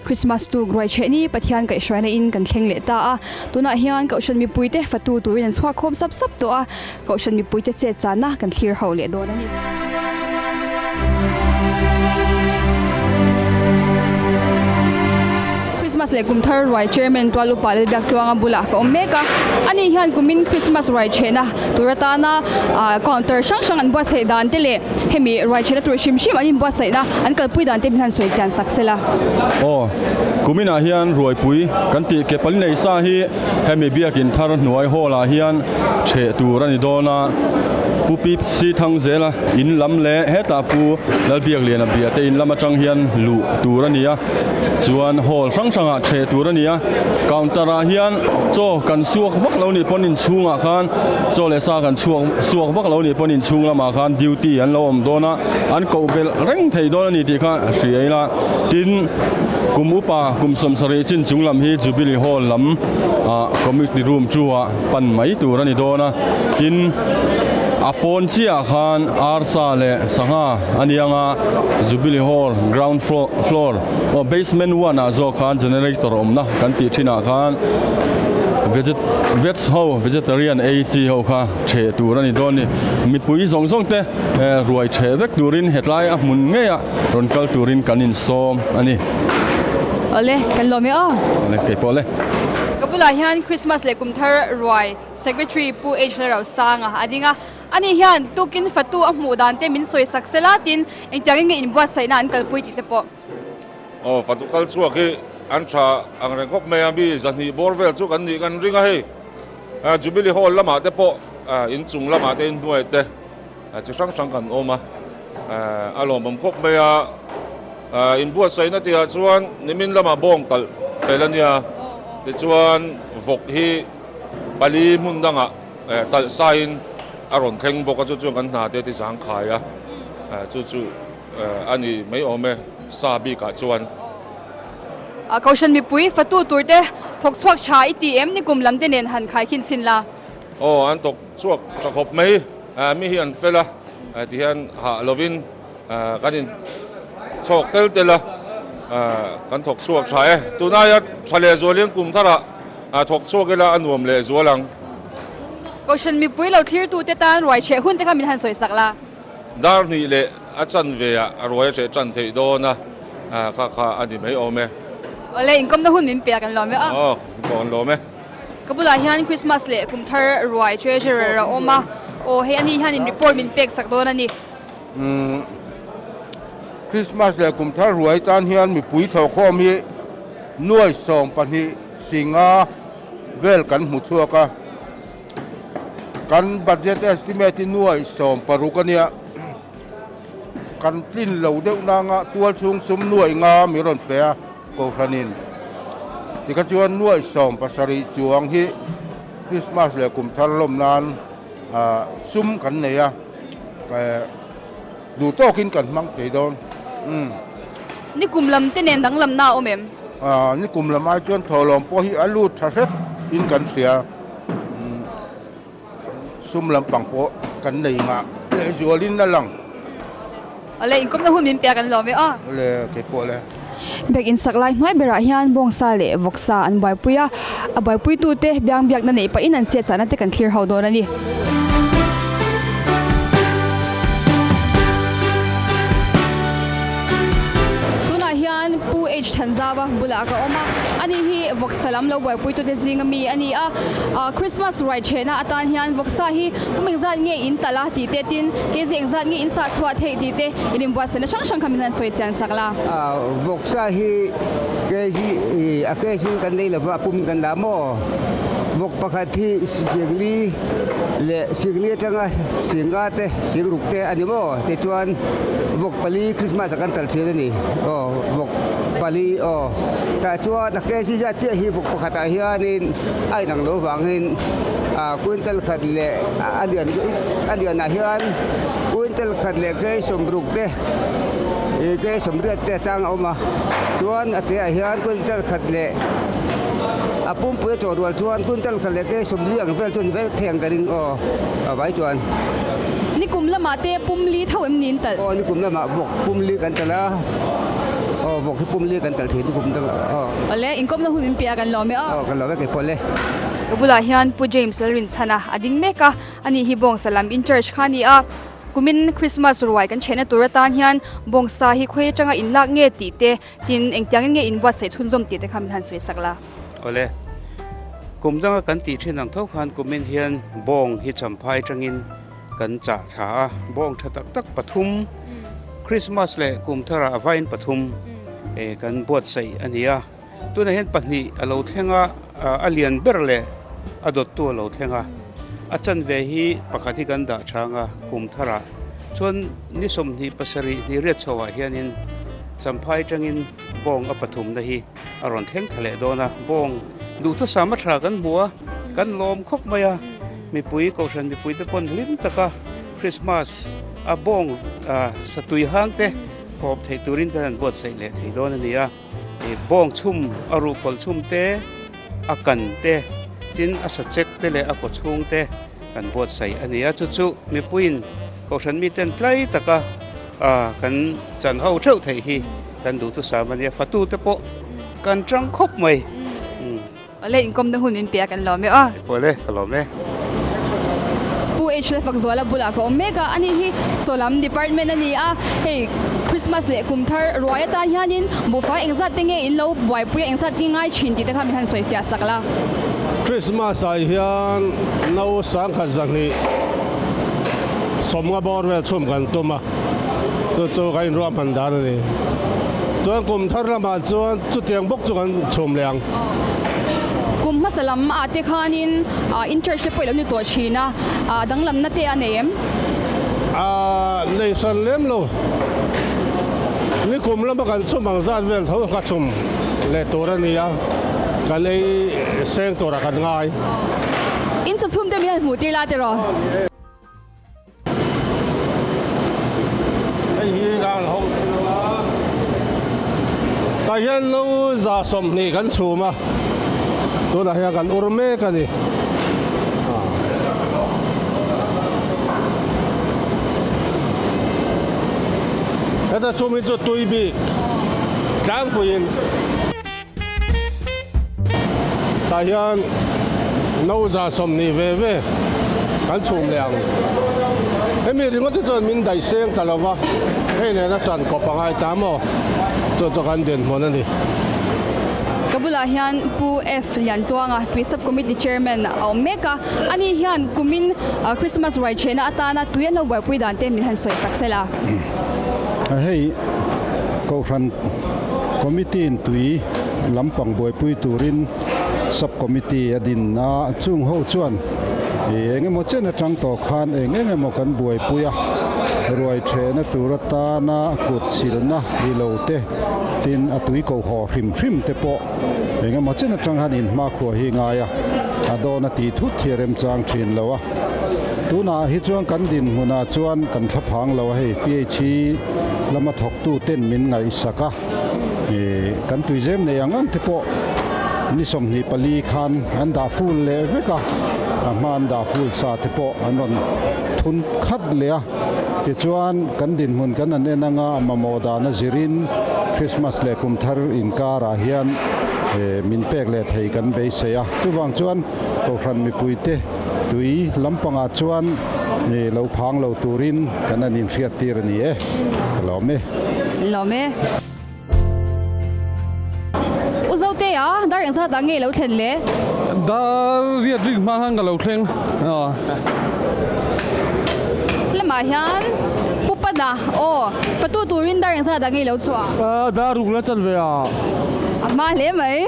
Christmas tuk ruai chheh ni Pathian kaihhruaina in kan thleng leh ta a, tunah hian Kohhran mipuite fatu turin an chhuak khawm sap sap tawh a, Kohhran mipuite chet chana kan thlir ho leh dawn a ni. Christmas leh kum thar ruai Chairman Tual Upa Lalbiak Tluanga bulah ka awm mek a, ani hian kumin Christmas ruai chhehna tur atana counter hrang hrang an buatsaih dan te leh hemi ruai chhehna tur hrim hrim an inbuatsaihna an kalpui dan te min han sawi chian sak sela. Aw, kuminah hian ruaipui kan tih ke pali nei sa hi hemi biakin thar hnuai hall ah hian chheh tur a ni dawn a, Pu Pi Si Thangzela in lam leh hetah Pu Lalbiakliana biate in lam atang hian luh tur a ni a, chuan hall hrang hrangah chheh tur a ni a, counter ah hian chaw kan suak vak lo nih pawn inchhungah khan chaw leh sa kan chhuak suak vak lo nih pawn inchhung lamah khan duty an lo awm dawn a, an koh belh reng thei dawn a ni tih kha hria ila, tin kum upa kum 70 chin chung lam hi Jubilee Hall lam ah committee room chu ah pan mai tur a ni dawn a, tin a pawn chiah khan arsa leh sangha a ni ang a, Jubilee Hall ground floor aw basement one ah zawk khan generator awmna kan tih thin ah khan veget veg ho vegetarian ei chi ho kha theh tur a ni dawn a ni, mipui zawng zawng te ruai theh vek turin hetlai a hmun ngei a rawn kal turin kan insawm a ni. Awle, kan lawm e aw. Awle, kei pawh le. Ka bulah hian Christmas leh kum thar ruai Secretary Pu H Lalrosanga a ding a. Ani hian tukin fatu a hmuh dan te min sawi sak sela tin engtiangin nge inbuatsaihna an kalpui tih te pawh. Aw, fatu kal chhuak hi an tha ang reng khawp mai a, mi zahnih bawr vel chu kan nih kan ring a hei. Jubilee Hall lamah te pawh inchung lamah te inhnuai te chi hrang hrang kan awm a, a lawmawm khawp mai a. Inbuatsaihna tihah chuan nimin lamah bawng talh fel a nia, tichuan vawk hi pali hmun dangah talh sain a rawn thleng bawk a, chu chuan kan hna te ti zangkhai a, chu chu a ni mai awm e sa bikah chuan. Kohhran mipui fatu turte thawk chhuak tha i ti em ni kum lam te nen han khaikhin chhin la? Aw, an thawk chhuak tha khawp mai, mi hi an fel a, tihian hah lovin Kan in chhawk tel tel a, kan thawk chhuak tha e. Tunaia tha leh zualin kum tharah thawk chhuak ila a nuam leh zual ang. Kohhran mipui lo thlirtute tan ruai chheh hun te kha min han sawi sak la. Dar hnih leh a chan ve ah ruai a chheh tan theih dawn a, kha kha a ni mai awm e. Awle, inkawmna hun min pe a kan lawm e a. Aw, pawh kan lawm e. Ka bulah hian Christmas leh kum thar ruai treasurer a awm a, aw hei ani hianin report min pek sak dawn a ni. Christmas leh kum thar ruai tan hian mipui thawhkhawm hi nuai 12 singa vel kan hmu chhuak a, kan budget estimate hi nuai 16 a nia, kan tlin lo deuh nanga tual chhung sum nuai nga mi rawn pe a Kohhranin tikha chuan nuai 17 chuang hi Christmas leh kum thar lawm nan sum kan nei a. Duh tawkin kan hmang thei dawn. Nikum lam te nen danglamna a awm em? Nikum lam ai chuan thawhlawm pawh hi a lut tha hret in kan hria. Sum lampang pawh kan nei ngah lehzualin a lang. Awle, inkawmna hun min pe a kan lawm e aw. Awle, kei pawh le. Bag insak lai hnuai berah hian bawngsa leh vawksa an buaipui a, a buaipuitute biang biakna neih pahin an chetchahna te kan thlir ho dawn a ni. Tunah hian Pu H Thanzava bulah ka awm a, ani hi vawksa lam lo buaipuitute zinga mi a ni a, Christmas ruai thehna atan hian vawksa hi pum engzat nge in talh a tih te tin kg engzat nge in sah chhuah theih tih te in inbuatsaihna hrang hrang kha min han sawi chian sak la. Vawksa hi kg a kg in kan lei lova a pum in kan la maw? Vawk pakhat hi singli leh singli atanga singa te singruk te a ni maw? Tichuan vawk pali Christmas ah kan talh thin a ni aw vawk pali aw tah chuan a kg zat chiah hi vawk pakhat ah hianin a inang lo vangin quintal khat leh a lian a lianah hian quintal khat leh kei sawmruk te ih kei sawmriat te a chang a awm a chuan a teh ah hian quintal khat leh a pumpui a chawh rual chuan quintal khat leh kei sawmli ang vel chu a ni vek thei ang ka ring aw a vai chuan. Nikum lamah te pumli tho em niin talh? Aw nikum lamah bawk pumli kan talh a aw. Vawk hi pum li kan talh thin kum dang aw. Awle, inkawmna hun min piah kan lawm e aw. Aw, kan lawm e kei pawh le. Ka bulah hian Pu James Lalrinchhana a ding mek a, ani hi Bawngsa lam in charge kha a ni a. Kumin Christmas ruai kan chhehna tur atan hian Bawngsa hi khawi atanga inlak nge tih te, tin engtiangin nge inbuatsaih chhunzawm tih te kha min han sawi sak la. Awle, kum danga kan tih thin ang tho khan kumin hian Bawng hi champhai atangin kan chah thla a, bawng tha tak tak pathum Christmas leh kum tharah a vain pathum kan buatsaih a ni a, tunah hian pahnih a lo thleng a, a lian ber leh a dawttu a lo thleng a, a chanve hi pakhat hi kan dah chang a kum tharah chuan ni 27 ni riat chhoah hianin Champhai atangin bawng a pathumna hi a rawn thleng tha leh dawn a, bawng duhthusam a tha kan hmu a, kan lawm khawp mai a, mipui kohhran mipui te pawn hlim taka Christmas a bawng satui hang te hawp theih turin kan han buatsaih leh thei dawn a ni a, bawng chhum a ruhkawl chhum te a kan te tin a sachek te leh a kawchhung te kan buatsaih a ni a, chu chu mipuiin kohhran miten tlai taka kan chan ho theuh theih hi kan duhthusam a nia, fatu te pawh kan tang khawp mai. Awle inkawmna hun min pe a kan lawm e aw. Awle ka lawm e. Pu H Lalfakzuala bulah ka awm mek a, ani hi Chawlam department a ni a, hei Christmas leh kum thar ruai atan hianin buhfai engzat te nge in lo buaipui a engzat nge ngai thin tih te kha min han sawi fiah sak la. Christmas ah hian no sangkhat 200 sawmnga bawr vel chhum kan tum a, chu chu kan inruahman dan a ni. Chuan kum thar lamah chuan chutiang bawk chu kan chhum leh ang. Kum hmasa lam ah te khanin in church te pawh i lo ni tawh thin a, danglamna te a nei em? A nei hran lem lo. Ni kum lama kan chhum ang zat vel tho ka chhum leh tur a ni a, kan ei seng turah kan ngai. In sa chhum te min han hmuh tir la tiraw? Hei hi ral ho thil a, tah hian no 120 kan chhum a, tunah hian kan ur mek a ni. Heta chhum hi chu tui bik tlangpuiin. Tah hian no 120 ve ve kan chhum leh ang. Hemi ringawt hi chuan min daih seng ta lo va, hei nena tan kawp a ngai ta maw? Chu chu kan dinhmun a ni. Ka bulah hian Pu F Liantluanga, Tui Sub Committee Chairman a awm mek a. Ani hian kumin Christmas ruai chhehna atana tui an lo buaipui dan te min han sawi sak sela. Hei Kohhran Committee in tui lampang buaipui turin Sub Committee a din a, chung ho chuan eng emaw chen atang tawh khan eng eng emaw kan buaipui a, ruai thehna tur atana kut silna ri lo te tin a tui ko haw hrim hrim te pawh eng emaw chen atang han inhmakhua hi ngai a, a dawn a tih thut hi a remchang thin lo a. Tunah hi chuan kan dinhmunah chuan kan thlaphang lo a, hei PHE lama thawktu ten min ngaihsak a, kan tuizem nei ang ang te pawh ni 24 khan an dah full leh vek a, a hma an dah full sa te pawh an rawn thun khat leh a, tichuan kan dinhmun kan han en anga mamawh dana zirin Christmas leh kum thar inkarah hian min pek leh thei kan beisei a, chuvang chuan Kohhran mipuite tui lampangah chuan lo phang lo turin kan han inhriat tir a ni e. Ka lawm e. Lawm e. U Zotea, dar engzat ah nge i lo thlen le? Dar riat rik hma khan ka lo thleng. Lamah hian Pu Pana, aw, fatu turin dar engzat ah nge i lo chhuah? Dar ruk la chan ve a. A hma hle mai.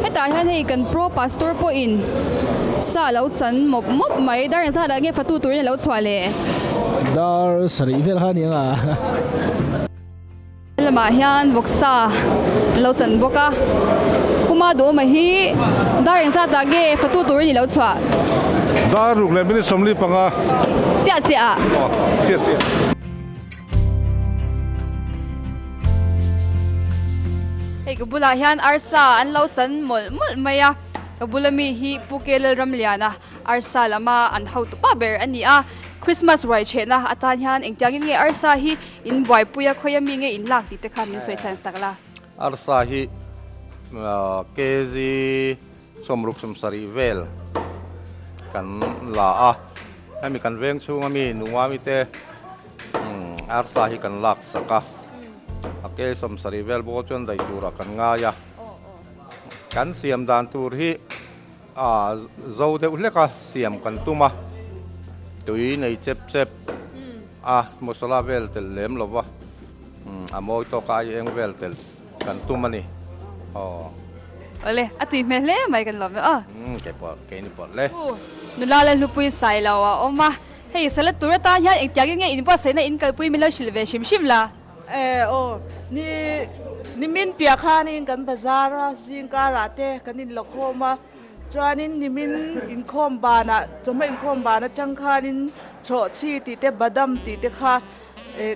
Hetah hian hei kan pro pastor pawhin sa a lo chan mawp mawp mai. Dar engzat ah nge fatu turin a lo chhuah le? Dar sarih vel kha a ni ang a. Lamah hian vawksa a lo chan bawk a. Puma duhawma hi dar engzat ah nge fatu turin i lo chhuah? Dar ruk leh minute 45. Chiah chiah ah. Aw, chiah chiah. Hei ka bulah hian arsa an lo chan mawlh mawlh mai a. Ka bula mi hi Pu Ke Lalramliana, arsa lama an hotupa ber a ni a. Christmas ruai chhehna atan hian engtiangin nge arsa hi in buaipui a, khawia mi nge in lak tih te kha min sawi chhan sak la. Arsa hi kg 67 vel kan la a, hemi kan veng chhunga mi Nungami te arsa hi kan lak sak a, a kg 70 vel bawk chuan daih turah kan ngai a. Kan siam dan tur hi a zo deuh hlek a, siam kan tum a, tui nei chep chep a, masala vel telh lem lo va, a mawi tawk a, ai eng vel telh kan tum a ni. Aw. Awle, a tui hmel hle mai kan lawm e aw. Umm, kei pawh, kei ni pawh le. U, nula leh hlupui sai lo a awm a, hei salad tur atan hian engtiangin nge inbuatsaihna in kalpui min lo hrilh ve hrim hrim la. E aw, ni nimin piah khanin kan bazar a, zingkarah te kan inlakhawm a, chuanin nimin inkhawm banah chawhma inkhawm ban atang khanin chhawhchhi tih te badam tih te kha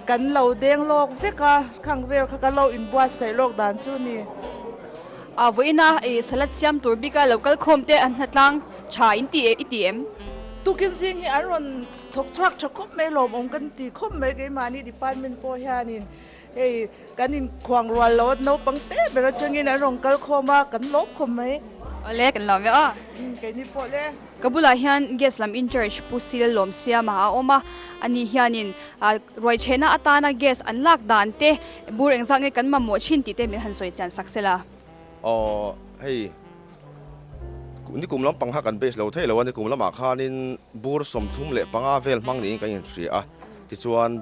kan lo deng lawk vek a, khang vel kha kan lo inbuatsaih lawk dan chu a ni. A vawiina i salad siam tur bika lo kal khawm te an hnatlang tha in ti i ti em? Tukin zing hi an rawn Thawk chhuak tha khawp mai lawmawm kan ti khawp mai keimahni department pawh hianin hei kan inkhuang rual lo a naupang te ber atangin an rawn kal khawm a kan lawm khawp mai. Awle kan lawm ve aw. Umm keini pawh le. Ka bulah hian gas lam in charge Pu Sil Lawmsiama a awm a, ani hianin ruaichhehna atana gas an lak dan te bur engzat nge kan mamawh thin tih te min han sawi chian sak sela. Aw hei nikum lampang kha kan base lo thei lo a, nikum lamah khanin bur 35 vel hmang niin kan inhria a, tichuan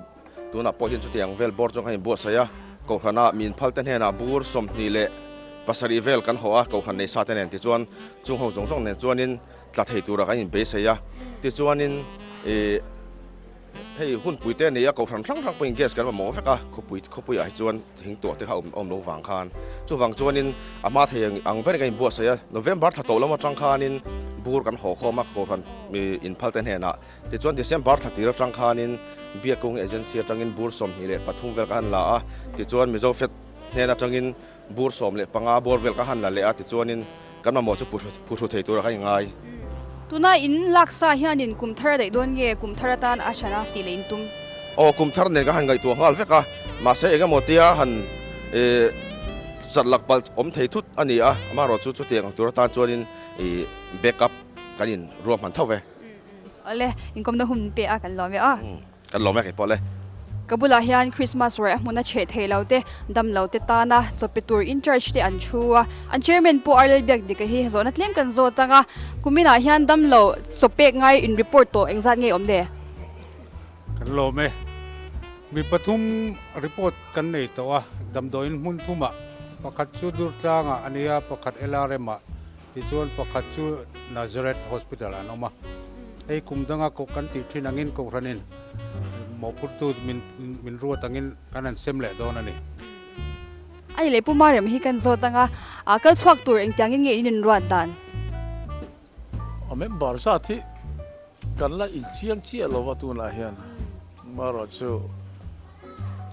tunah pawh hian chutiang vel bawr chuan kan inbuatsaih a, kohhranah min phal te hnenah bur 27 vel kan hawh a, kohhran nei sa te nen tichuan chung ho zawng zawng nen chuanin tla thei turah kan inbeisei a, tichuanin ih. Hei hunpui te a ni a, kohhran hrang hrang pawhin gas kan mamawh vek a, khawpui khawpuiah hi chuan thing tuah te kha a awm lo vang khan. Chuvang chuanin a hma thei ang berin kan inbuatsaih a, November thla tawh lam atang khanin bur kan haw khawm a kohhran inphal te hnenah. Tichuan December thla tir atang khanin Biakung Agency atangin bur 23 vel ka han la a, tichuan Mizo Fet hnen atangin Bur 15 bawr vel ka han la leh a, tichuanin kan mamawh chu phuhru thei turah ka inngai. Tuna in laksa hianin kum thar a daih dawn nge kum thar atan a hran a tih leh in tum? Aw, kum thar nen ka han ngaihtuah nghal vek a, mahse eng emaw tia han chat lak palh awm thei thut a ni a, amaherawhchu chutiang ang tur atan chuanin back up kan in ruahman tho ve. Awle, inkawmna hun pe a kan lawm e aw. Kan lawm e kei pawh le. Ka bulah hian Christmas ruai a hmun a chheh thei lo te, dam lo te tana chawpe tur in charge te an thu a. An chairman Pu Arlel Biakdika hi zawhna tlem kan zawt ang a, kuminah hian dam lo chaw pek ngai in report tawh engzat nge awm le? Kan lawm e. Mi pathum report kan nei tawh a, damdawiin hmun thumah, pakhat chu Durtlangah a nia, pakhat LRM ah. Tichuan pakhat chu Nazareth Hospital an awm a, hei kum danga koh kan tih thin angin Kohhranin mawhphurtu min min ruat angin kan han sem leh dawn a ni. A ni leh Pu Marem hi kan zawt anga kal chhuak tur engtiangin nge in inruat dan? A member zat hi kan la inchiang chiah lo va tunah hian marawh chu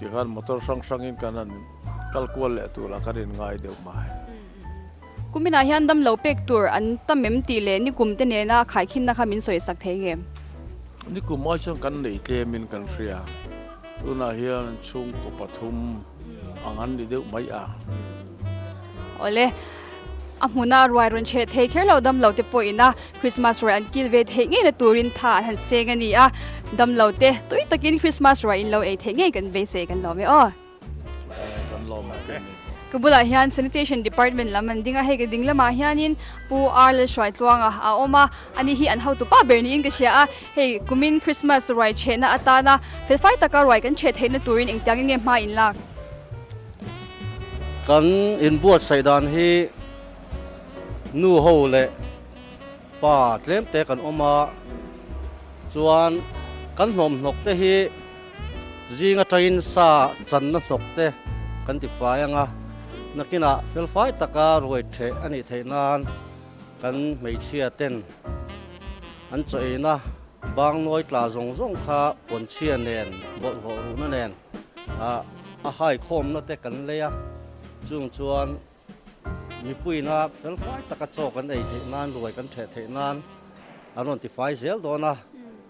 tikhan motor hrang hrangin kan han kal kual leh turah kan inngai deuh mai. Kuminah hian damlo pek tur an tam em tih leh nikum te nena khaikhinna kha min sawi sak thei nge? Nikum ai chuan kan nei tlemin kan hria. Tunah hian chhungkaw pathum ang an ni deuh mai a. Awle, a hmuna ruai rawn chheh thei kher lo damlo te pawhin a Christmas ruai an kil ve theih ngei na turin tha an han seng a ni a. Damlo te tui takin Christmas ruai in lo ei theih ngei kan beisei kan lawm e aw. Ka bulah hian Sanitation Department lam an ding a, hei ka ding lamah hianin Pu R Lalhruaitluanga a awm a, ani hi an hotu pa ber niin ka hria a, hei kumin Christmas ruai chhehna atana felfai taka ruai kan chheh theihna turin engtiangin nge hma in lak? Kan inbuatsaih dan hi nu ho leh pa tlem te kan awm a, chuan kan hnawmhnawk te hi Zing atangin sa channa hnawk te kan ti fai ang a, nakinah felfai taka ruai theh a nih theih nan kan hmeichhia ten an chaw eina bangnawi tla zawng zawng kha pawnchhia nen bawlhhlawh ruhna nen a haikhawmna te kan lei a, chung chuan. Mipuiina felfai taka chaw kan ei theih nan, ruai kan theh theih nan an rawn tifai zel dawn a.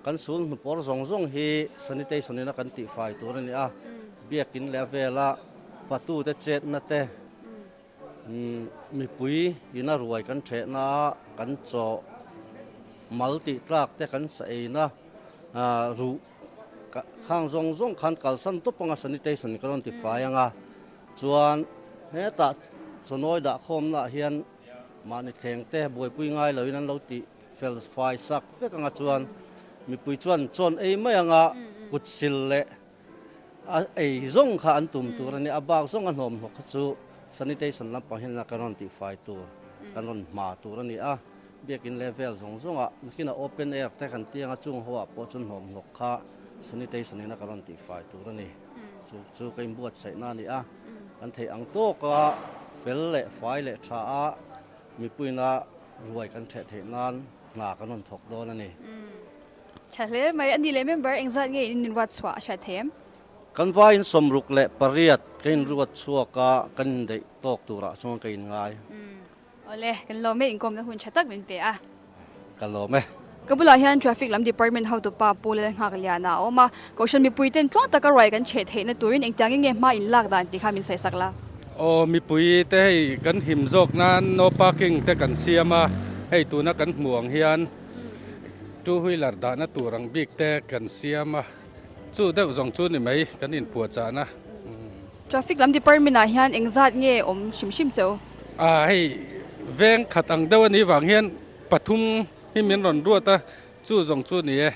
Kan sul hnupawr zawng zawng hi sanitation ina kan tihfai tur a ni a. Biakin leh a vela fatute chetna te, mipui ina ruai kan thehna, kan chaw mal tih tlak te kan sa eina ruh khang zawng zawng khan kalsan tawp anga sanitation kan rawn tifai anga chuan hetah chawnawi dah khawmna ah hian mahni thleng te buaipui ngai loin an lo tih fel fai sak vek anga chuan mipui chuan chawn ei mai anga kut sil leh A ei zawng kha an tum tur a ni, a bak zawng a hnawm hnawk kha chu sanitation lampang hian kan rawn tihfai tur, kan rawn hma tur a ni a. Biakin level zawng zawngah nakinah open air te kan ti anga chung ho ah pawh chuan hnawm hnawk kha sanitation in a kan rawn tihfai tur a ni. Chu chu ka inbuatsaihna a ni a, kan theih ang tawka fel leh fai leh tha a mipuina ruai kan theh theih nan hna kan rawn thawk dawn a ni. Tha hle mai. A ni leh member engzat nge in inruat chhuah a hriat thei em? Kan vaiin 68 ka inruat chhuak a, kan indeih tawk turah chuan ka inngai. Awle, kan lawm e, inkawmna hun tha tak min pe a. Ka lawm e. Ka bulah hian Traffic lam Department hotupa Pu Lalnghakliana a awm a, Kohhran mipuiten tluang taka ruai kan chheh theihna turin engtiangin nge hma in lak dan tih kha min sawisak la. Aw mipui te hei kan him zawk nan no parking te kan siam a, hei tuna kan hmuh ang hian Two wheeler dahna tur ang bik te kan siam a, chu deuh zawng chu ni mai kan inpuahchahna. Traffic lam department ah hian engzat nge awm hrim hrim che u? Ah hei veng khat ang deuh a nih vang hian pathum hi min rawn ruat a, chu zawng chu ni e.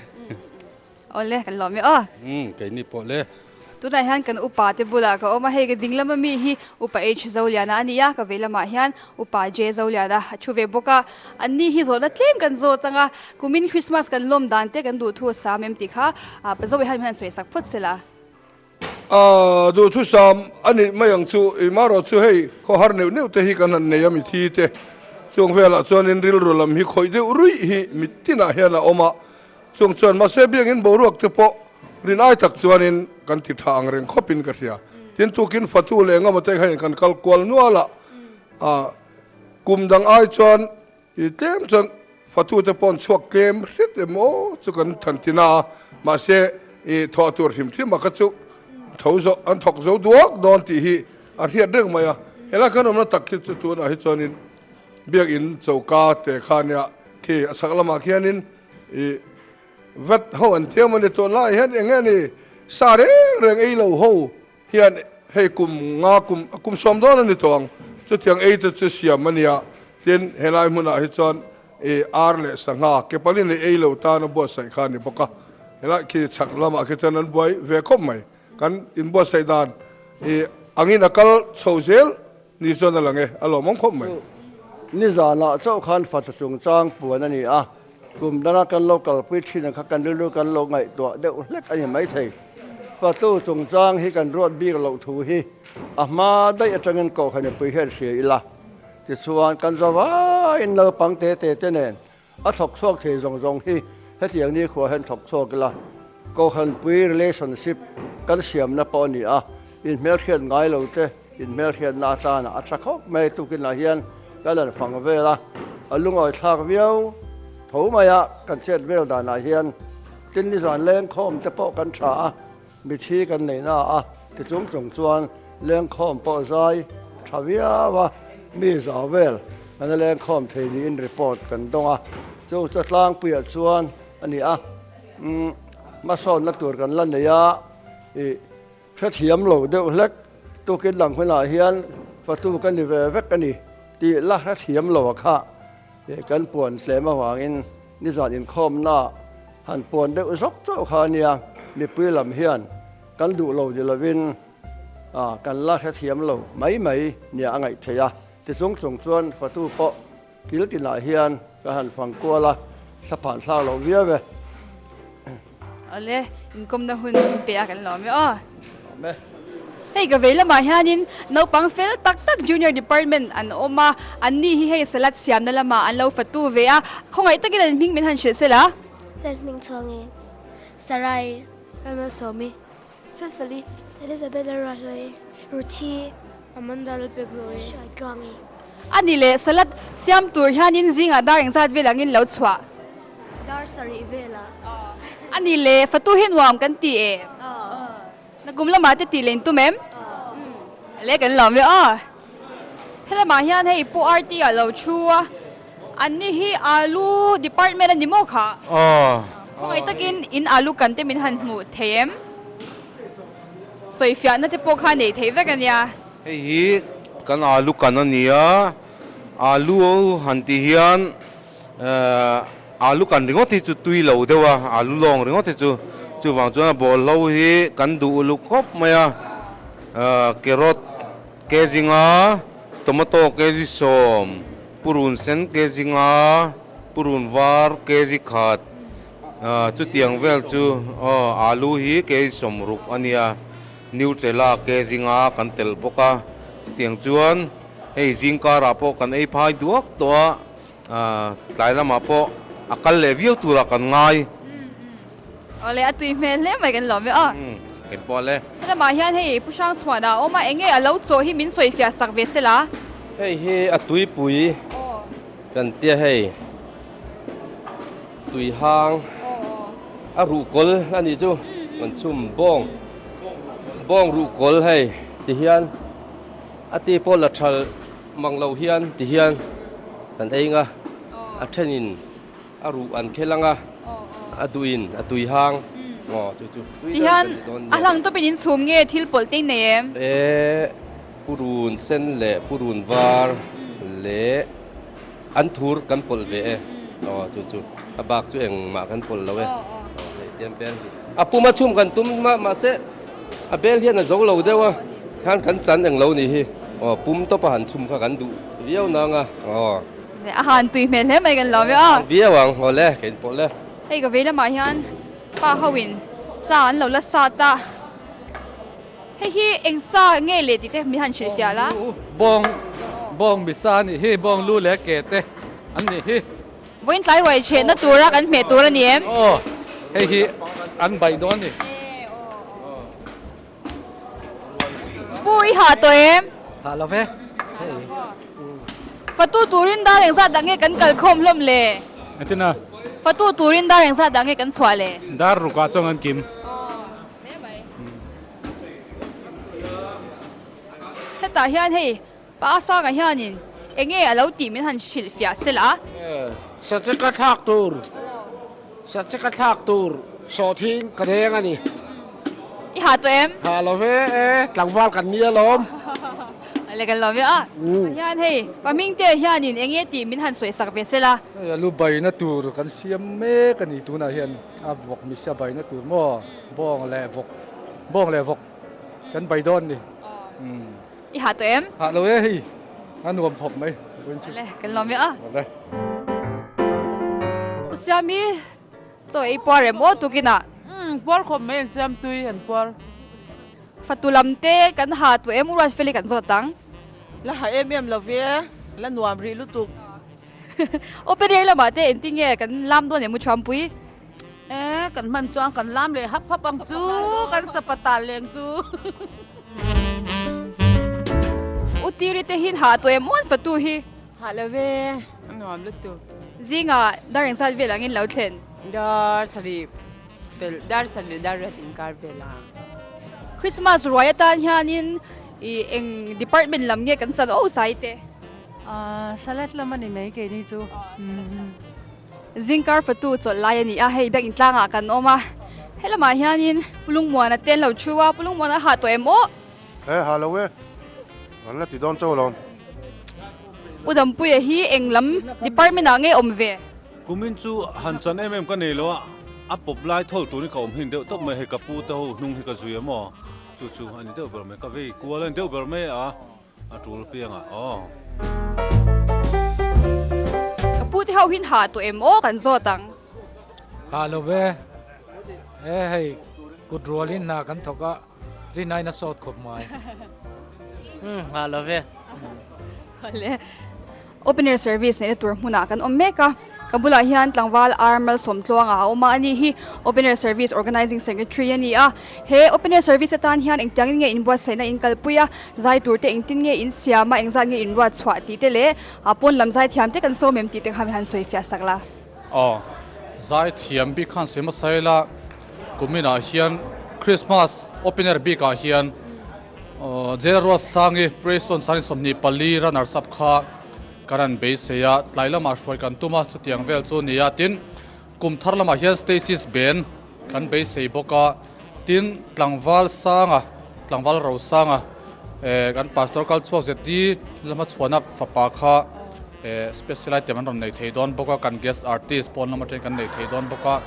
Awle, kan lawm e aw. Umm, keini pawh le. Tunah hian kan upa te bulah ka awm a, hei ka ding lama mi hi Upa H Zoliana a ni a, ka vei lamah hian Upa J Zoliana a thu ve bawk a. An ni hi zawhna tlem kan zawt ang a, kumin Christmas kan lawm dan te kan duhthu a sam em tih kha Pa Zoe hian min han sawi sak phawt se la. A duhthusam a nih mai ang chu, i marawh chu hei khawhar neuh neuh te hi kan han nei a mithi te chung velah chuanin rilru lam hi khawih deuh ruih hi mittinah hian a awm a, Chung chuan mahse biangin boruak te pawh rin ai tak chuanin kan ti tha ang reng khawpin ka hria. Tin tukin fatu leh engemaw te kha in kan kal kual nual a, a kum dang ai chuan i tlem chuan fatu te pawh an chhuak tlem hret em aw chu kan than ti na a, mahse i thawh tur hrim hrim a kha chu tho zo an thawk zo duak dawn tih hi a hriat reng mai a. Helai kan awmna tak hi chu tunah hi chuanin biakin choka te kha nia khi a chhak lamah khianin I vet ho an thiam a ni tun lai hian eng nge ni sa reng reng ei lo ho hian hei kum nga kum kum sawm dawn a ni tawh ang chutiang ei te chu siam a nia tin helai hmunah hi chuan i ar leh sangha ke palin ei lo tan a buatsaih kha a ni bawk a helai khi chhak lamah khi chuan an buai ve khawp mai kan inbuatsaih dan i angin a kal chho zel Ni chuan a lang e, a lawmawm khawp mai. Nizanah chauh khan fata chungchang puan a ni a, kum danga kan lo kalpui thin ang kha kan rilru kan lo ngaihtuah deuh hlek a ni maithei. Fatu chungchang hi kan ruat bik loh thu hi a hma daih atangin kohhran mipui hian hria ila. Tichuan kan zavaiin naupang te te te nen A thawk chhuak thei zawng zawng hi hetiang nikhua hian thawk chhuak ila, Kohhranpui relationship kan siamna pawh a ni a, inhmelhriat ngai lo te inhmelhriatna atana a tha khawp mai. Tukinah hian kan han fang vel a, a lungawi thlak viau tho mai a, kan chet vel danah hian tin nizan lengkhawm te pawh kan tha a, mithi kan neihna a ti chung chung chuan lengkhawm pawh zai tha viau a, mi zau vel kan lengkhawm thei niin report kan dawng a, chu chu tlangpuiah chuan a ni a, umm hmasawnna tur kan la nei a, ih hrethiam lo deuh hlek tukin lang hunah hian fatu ka ni ve vek a ni tih la hrethiam lo a kha ih kan puan tlem avangin. Nizan inkhawmna han puan deuh zawk chauh kha a nia, mipui lam hian kan duh lo ni lovin kan la hrethiam lo mai mai nia a ngaih theih a. Tichung chung chuan fatu pawh kil tinah hian ka han fang kual a, thlaphan thlak loh viau e. Awle, inkawmna hun pe a kan lawm e aw. Lawm e. Hei ka vei lamah hianin naupang fel tak tak junior department an awm a, an ni hi hei salad siamna lamah an lo fatu ve a, khawngaih takin an hming min han hrilh sela. Lalhming Chhuangi, Sarai, Lalmalsawmi, Felfeli, Elizabeth Lalruathlui, Ruthi, Amanda Lalpekhlui, Hruaitluangi. A ni leh salad siam tur hianin zingah dar engzat vel angin lo chhuah? Dar sarih velah. A ni leh fatu hi nuam kan ti em? Nakum lamah te tih leh tum em? Le kan lawm ve aw. Helamah hian hei Pu RT a lo thu a, anni hi alu department a ni maw kha? Aw. Khawngaih takin in alu kan te min han hmuh thei em? Sawifiahna te pawh kha nei thei vek a nia. Hei hi kan alu kan a ni a, alu han tih hian Alu kan ringawt hi chu tui lo deuh a, alu lawng ringawt hi chu. Chuvang chuan a bawlhlo hi kan duh uluk khawp mai a, carrot kg nga, tomato kg 10, purun sen kg nga, purun var kg khat, chutiang vel chu alu hi kg 60 a nia, Nutella kg nga kan telh bawk a. Chutiang chuan hei zingkarah pawh kan ei phai duak tawh a. Tlai lamah pawh a kal leh viau turah kan ngai. Awle a tui hmel hle mai kan lawm e aw. Eng pawh le. Helamah hian hei Pu Hrangchhuana a awm a, enge a lo chawh hi min sawi fiah sak ve sela. Hei hi a tuipui kan tia hei tui hang a ruhkawl a nih chu kan chhum bawng bawng ruhkawl hei tihian a ti pawh la thal Mang lo hian ti hian kan ei nga, a thenin a ruh an khel anga, a duhin a tui hang ngaw chu chu tui Ti hian a hlang tawpin in chhum nge thil pawlh te in nei em? E purun sen leh purun var leh an thur kan pawlh ve e aw chu chu a bak chu engmah kan pawlh lo e aw hei tiam bel hi a puma chhum kan tum mah mahse A bel hian a zo lo deuh a, khan kan chan eng lo nih hi. Aw, pum tawp a han chhum kha kan duh viau nang a, aw. A han tui hmel hle mai kan lawm e aw. Viau ang, aw le, ka inpawh le. Hei ka vei lamah hian pa ho in sa an lo la sat a, hei hi eng sa nge leh tih te min han hrilhfiah la. Bawng, bawng misa a nih hi, bawng lu leh ke te an nih hi. Vawiin tlai ruai chhenna tura kan hmeh tur a ni em? Aw, hei hi an baih dawn a ni. Pu i hah tawh em? Hah lo ve. Hei. Fatu turin dar engzat dah nge kan kal khawm hlawm le? Engtin a? Fatu turin dar engzat dah nge kan chhuah le? Dar rukah chuan kan kim. Aw, hle mai. Hetah hian hei Pa Sanga hianin enge a lo tih min han hrilh fiah se la. Sacheka thlak tur, Sacheka thlak tur sawhthing ka reng a ni. I ha tawh em? Ha lo ve e, tlangval kan ni alawm. Ale kan lawm ve a. Hian hei Pa Hmingte hianin enge tih min han sawi sak ve se la. Hei a lu baina tur kan siam mek a ni tunah hian a vawk misia baina tur maw bawng leh vawk bawng leh vawk kan bai dawn ni. I hah tawh em? Hah lo e hei, a nuam khawp mai. Ale, kan lawm ve a. Ale. U Siami, chaw ei puar em aw tukinah? Umm, puar khawp mai an siam tui an puar. Fatu lam te kan hah tawh em u Ruatfeli kan zawt ang. La hah em em lo ve, la nuam rih lutuk. Open air lamah te engtin nge kan lam dawn em u Thuampui? E, kan hman chuan kan lam leh hap hap ang chu, kan sapatal leng chu. U Tiri te hin hah tawh em awn fatu hi? Hah lo ve, a nuam lutuk. Zingah dar engzat vel angin lo thlen? Dar sarih pel, dar sarih dar riat inkar vel ang. Christmas ruai atan hianin i eng department lam nge kan chan o sai te? Salad lam a ni mai keini chu. Zingkar fatu chawlh lai a ni a, hei biakinn tlangah kan awm a, helamah hianin Pu Lungmuana te an lo thu a, Pu Lungmuana a hah tawh em aw? He hah lo e, kan la ti dawn chauh lo. Pu Dampuia hi eng lam department ah nge awm ve? Kumin chu han chan em em ka nei lo a, a pawp lai thawl turin ka awm hin deuh tawp mai, hei ka pu te ho hnung hi ka zui em aw, chu chu a ni deuh ber mai, ka vei kual a ni deuh ber mai a. A tul piangah aw. Ka pu te ho hin hah tawh em aw kan zawt ang. Hah lo ve. E hei kut rualin hna kan thawk a, rin aiin a sawt khawp mai. Umm hah lo ve. Awle. Open air service neihna tur hmunah kan awm mek a. Ka bulah hian tlangval Ar Malsawmtluanga a awm a, ani hi Open Air Service Organising Secretary a ni a. He Open Air Service atan hian engtiangin nge inbuatsaihna in kalpui a, zai tur te engtin nge in siam a, engzat nge in ruat chhuah tih te leh pawn lam zai thiam te kan sawm em tih te kha mi han sawi fiah sak la. Aw, zai thiam bik khan sawi hmasa ila, kuminah hian Christmas Open Air bikah hian Jail Ruatsangi Praise On Sangin 24 runners up kha Kan han beisei a, tlai lamah hruai kan tum a, chutiang vel chu ni a, tin, kum thar lamah hian Stacy's Band kan beisei bawk a, tin, tlangval sanga, tlangval ro sanga, eh, kan Pastor kal chhuak ZD lama chhuahna fapa kha, eh, special item an rawn nei thei dawn bawk a, kan guest artist pawn lam atangin kan nei thei dawn bawk a,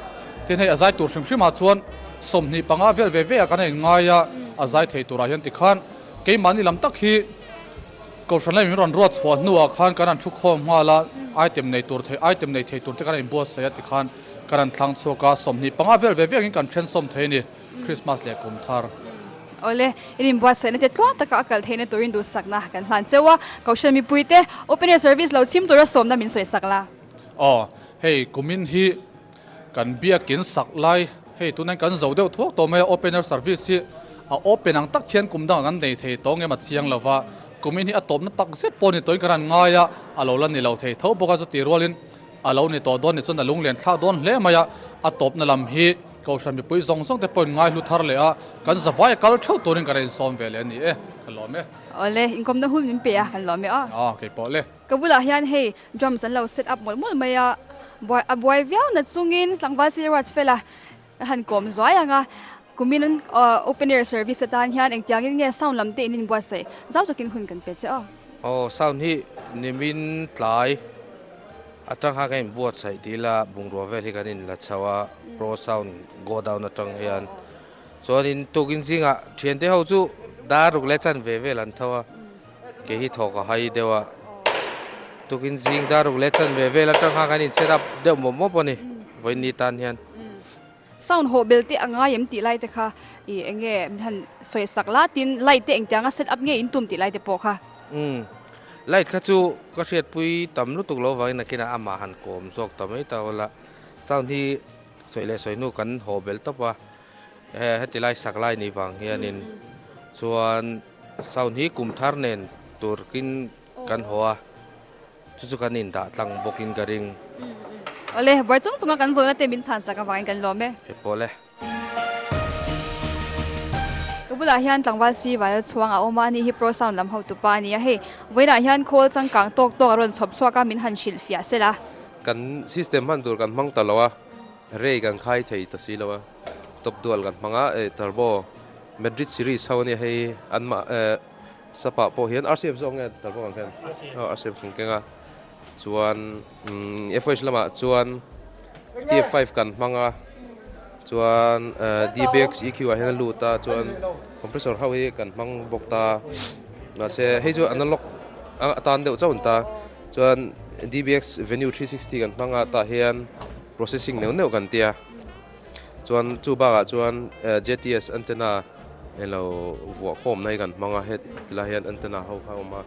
tin, hei a zai tur hrim hrimah chuan 25 vel ve ve ah kan in ngai a, a zai thei turah hian tikhan keimahni lam tak hi, Kohhran leh min rawn ruat chhuah hnuah khan kan han thu khawm nghal a, item nei tur thei item nei thei tur te kan inbuatsaih a tikhan kan han thlang chhuak a, 25 vel ve vengin kan then sawm thei a ni, Christmas leh kum thar. Awle, in inbuatsaihna te tluang taka a kal theihna turin duhsakna kan hlan cheu a, Kohhran mipuite Open Air Service lo chhim tura sawmna min sawisak la. Aw, hei kumin hi Kan biakin sak lai, hei tunah hian kan zo deuh thuak tawh mai a, open air service hi a open ang tak hian kum dangah kan nei thei tawh ngem a chiang lo va, kumin hi a tawpna tak zet pawh ni tawhin kan han ngai a, a lo la ni lo thei tho bawk a, chuti rualin a lo ni tawh dawn ni chuan a lunglen thlak dawn hle mai a, a tawpna lam hi Kohhran mipui zawng zawng te pawhin ngaihlu thar leh a, kan zavai a kal theuh turin kan insawm ve leh a ni e, ka lawm e. Awle, inkawmna hun min pe a, kan lawm e aw. Aw, keipawh le. Ka bulah hian hei drums an lo set up mawlh mawlh mai a, buai a buai viau na chungin tlangval sir ruat fela a han kawm zuai ang a, kumin open air service atan hian engtiangin nge sound lam te in inbuatsaih zau takin hun kan pe che aw. Aw sound hi nimin tlai atang khan kan inbuatsaih tih ila bungrua vel hi kan inla chho a, pro sound go down atang hian chuanin tukin zingah thiante ho chu dar ruk leh chanve vel an tho a. Kei hi thawk a hai deuh a, tukin zing dar ruk leh chanve vel atang khan kan in set up deuh mawp mawp a ni vawiin ni tan hian. Sound hawh bel te a ngai em tih lai te kha i eng nge min han sawi sak la tin light te engtianga set up nge in tum tih lai te pawh kha. Umm light kha chu ka hriatpui tam lutuk lo vangin nakinah amah han kawm zawk ta mai ta ula sound hi sawi leh sawi hnu kan hawh bel tawp a heti lai sak lai ni vang hianin chuan. Sound hi kum thar nen turkin kan haw a, chu chu kan indah tlang bawkin ka ring. Awle, buai chung chunga kan zawhna te min chhan sak avangin kan lawm e. He pawh le. Ka bulah hian tlangval si Vailal chhuang a awm a, ani hi Pro Sound lam hotupa a ni a, hei vawiinah hian khawl changkang tawk tawk a rawn chhawp chhuak a, min han hrilh fiah sel a. Kan system hman tur kan hmang ta lo a, rei kan khai thei ta si lo a, top dual kan hmang a, turbo Madrid series ho ania hei an mah eh sapah pawh hian RCF zawk nge tar bawk ang hian aw RCF kan keng a chuan umm FH lamah chuan TF5 kan hmang a chuan eh DBX EQ ah hian a lut a chuan compressor ho hi kan hmang bawk ta mahse hei chu analog a tan deuh chauh a ni ta chuan DBX Venue 360 kan hmang a tah hian processing neuh neuh kan tia. Chuan chu bakah chuan JTS antenna elo vuah khawmna hi kan hmang a hetilai hian antenna ho kha a awm a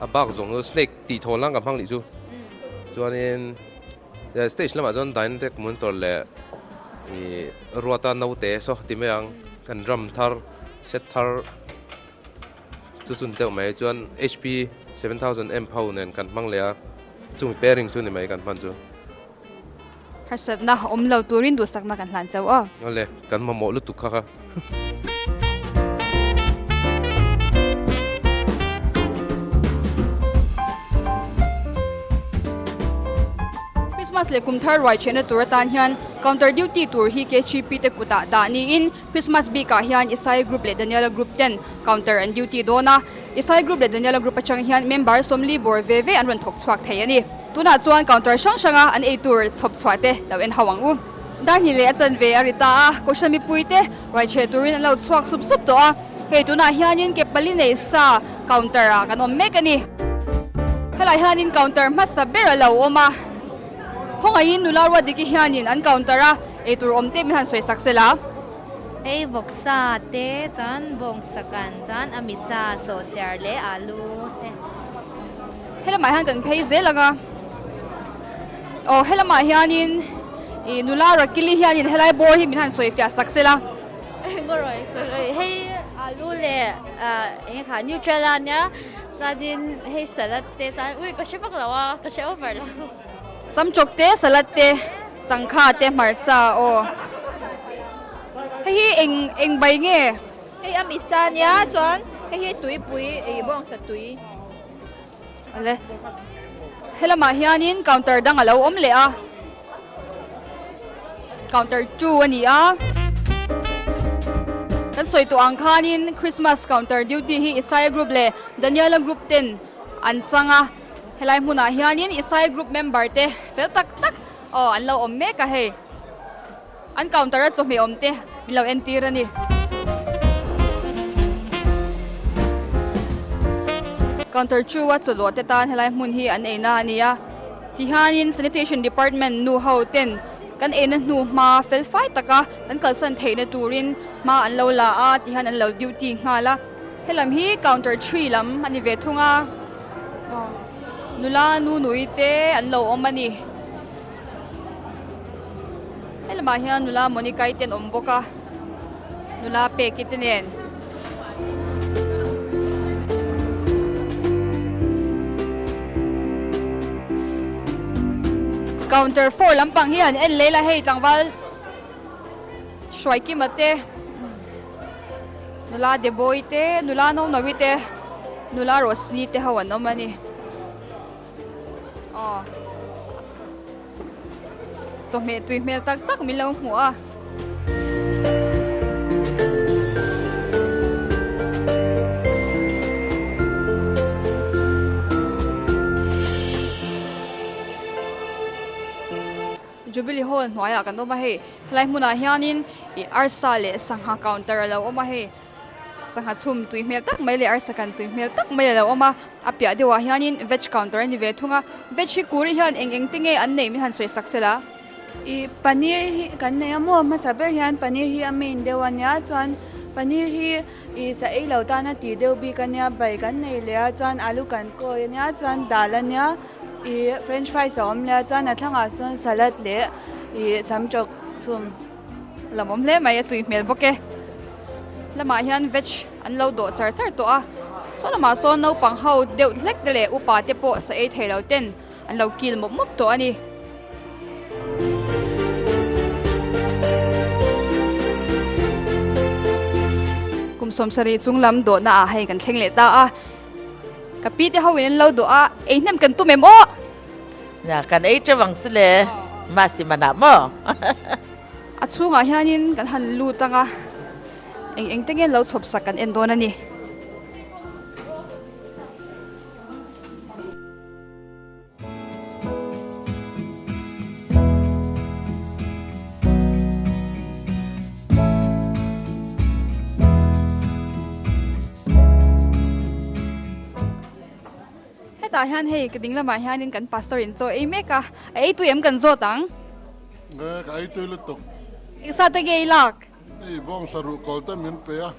a bak zawng chu snake tih thawn lang kan hmang nih chu chuanin stage lamah chuan dynatec monitor leh ih ruata naute saw ti mai ang kan drum thar set thar chu chun deuh mai chuan HP 7000 amp ho nen kan hmang leh a chumi pairing chu ni mai kan hman chu. Harsatna awm lo turin duhsakna kan hlan chauh aw. Awle, kan mamawh lutuk kha kha. Christmas leh kum thar ruai chhenna tur atan hian counter duty tur hi KHP te kutah dah niin Christmas bikah hian Isai group leh Daniela group ten counter an duty dawn a. Isai group leh Daniela group atang hian member 40 bawr ve ve an rawn thawk chhuak thei a ni. Tunah chuan counter hrang hranga an ei tur chhawp chhuah te lo en ho ang u. Darhnih leh a chanve a ri ta a, Kohhran mipui te ruai chhe turin an lo chhuak sup sup tawh a. Hei tunah hianin ke pali nei sa counter ah kan awm mek a ni. Helai hianin counter hmasa ber a lo awm a, khawngaihin nula Ruatdiki hianin an counter a ei tur awm te min han sawi sak sela. Hei vawksa te chuan bawngsa kan chuan a misa sawhchiar leh alu te. Helamah hian kan phei zel ang a. Aw helamah hianin ih nula Rakili hianin helai bawr hi min han sawi fiah sak sela. Ngaw sorry hei alu leh ah eng kha Nutrela ania chuanin hei salad te chuan ui ka hre vak lo a ka hre over lo. Samchawk te salad te changkha te hmarcha aw hei hi eng eng bai nge? Hei a misa ania chuan hei hi tuipui ei bawngsa tui. Awle helamah hianin counter dang a lo awm leh a counter 2 a ni a kan sawi tawh ang khanin Christmas counter duty hi Isaiah group leh Daniela group ten an chang a helai hmunah hianin Isaiah group member te fel tak tak aw an lo awm mek a hei. An counter a chawhmeh awm te min lo entir a ni. Counter chu a chawlawh te tan helai hmun hi an eina a ni a. Tihianin Sanitation Department nu ho ten kan eina hnu hma fel fai taka kan kalsan theihna turin hma an lo la a tihian an lo duty nghal a. Helam hi counter 3 lam a ni ve thung a. Nula nu nui te an lo awm a ni. Helamah hian nula Monica i te an awm bawk a, nula Peki te nen. Counter 4 lampang hi han en leh la hei tlangval Hruaikima te, nula Deboi te, nula Nonovi te, nula Rosni te ho an awm a ni. Aw. Chawhmeh tui hmel tak tak min lo hmuh a. Jubilee Hall hnuaiah kan awm a hei. Helai hmunah hianin ih arsa leh sangha counter a lo awm a hei. Sangha chhum tui hmel tak mai leh arsa kan tui hmel tak mai a lo awm a, a piah deuhah hianin veg counter a ni ve thung a, veg hi kuri hian eng eng te nge an neih min han sawi sak sela. Ih paneer hi kan nei a maw hmasa ber hian paneer hi a main deuh a nia chuan paneer hi ih sa ei lo tan a tih deuh bik a nia bai kan nei leh a chuan alu kan kawi a nia chuan dal a nia ih french fries a awm leh a chuan a thlangah sawn salad leh ih samtawk chhum. Lam awm hle mai a tui hmel bawk e. Lamah hian veg an lo dawh char char tawh a, saw lamah sawn naupang ho deuh hlek te leh upa te pawh sa ei thei lo ten an lo kil mawp mawp tawh a ni. Kum 70 chung lam dawhna ah hei kan thleng leh ta a, ka pi te ho in an lo dawh a, ei hnem kan tum em aw? Nia, kan ei teuh ang chu le, Mas ti manah maw? A chhungah hianin kan han lut ang a, eng eng te nge lo chhawp sak kan en dawn a ni. Hetah hian hei ka ding lamah hianin kan pastor in chaw ei mek a, a ei tui em kan zawt ang? E, ka ei tui lutuk. Eng sa te nge i lak? Hei bawngsa ruh kawl te min pe a,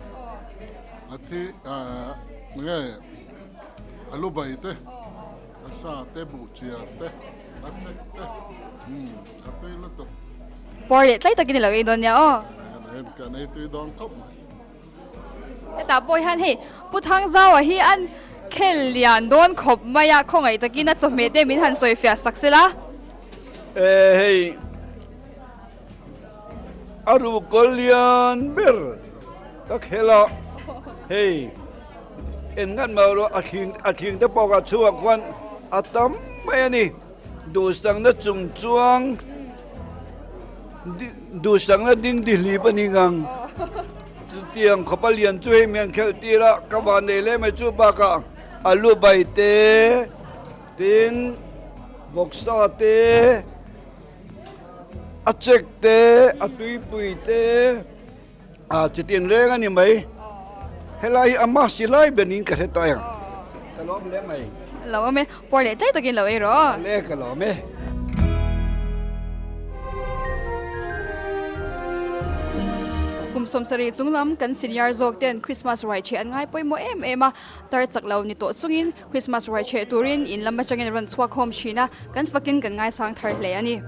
a thi nge a lu bai te, a sa te, buh chiar te, a chek te, a tui lutuk. Puar leh tlai takin i lo ei dawn nia aw. Kan ei tui dawn khawp mai. Hetah pawh hian hei Pu Thangzaua hi an khel lian dawn khawp mai a, khawngaih takin a chawhmeh te min han sawi fiah sak sela. E hei a ruhkawl lian ber ka khel a, hei en ngat mai erawh a thling a thling te pawh ka chhuak khuan a tam mai a ni, duhsakna chung chuang. Duhsakna ding dihlip a ni ngang. Chutiang khawpa lian chu hei mian khelh tir a, ka van nei hle mai chu bakah alu bai te, tin vawksa te, a chek te, a tuipui te, a chitin reng a ni mai. Helai hi a masi lai ber niin ka hre ta ang. Ka lawm hle mai. Lo awm e, puar leh tlai takin lo ei rawh. Le ka lawm e. Kum 70 chunglam kan senior zawk ten Christmas ruai cheh an ngai pawimawh em em a, tar chak lo ni tawh chungin Christmas ruai cheh turin in lam atangin rawn chhuak khawm thin a, kan fakin kan ngaisang thar hle a ni.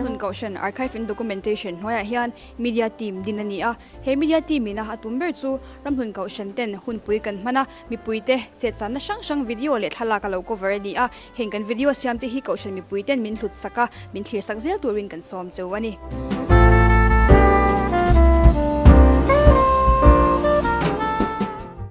Ramhlun Kohhran Archive and Documentation hnuaiah hian Media Team din a ni a. He Media Team ina a tum ber chu Ramhlun Kohhran ten hunpui kan hman a, mipuite chetchanna hrang hrang video leh thlalak a lo cover a ni a. Heng kan video siamte hi Kohhran mipuiten min hlut sak a, min thlir sak zel turin kan sawm cheu a ni.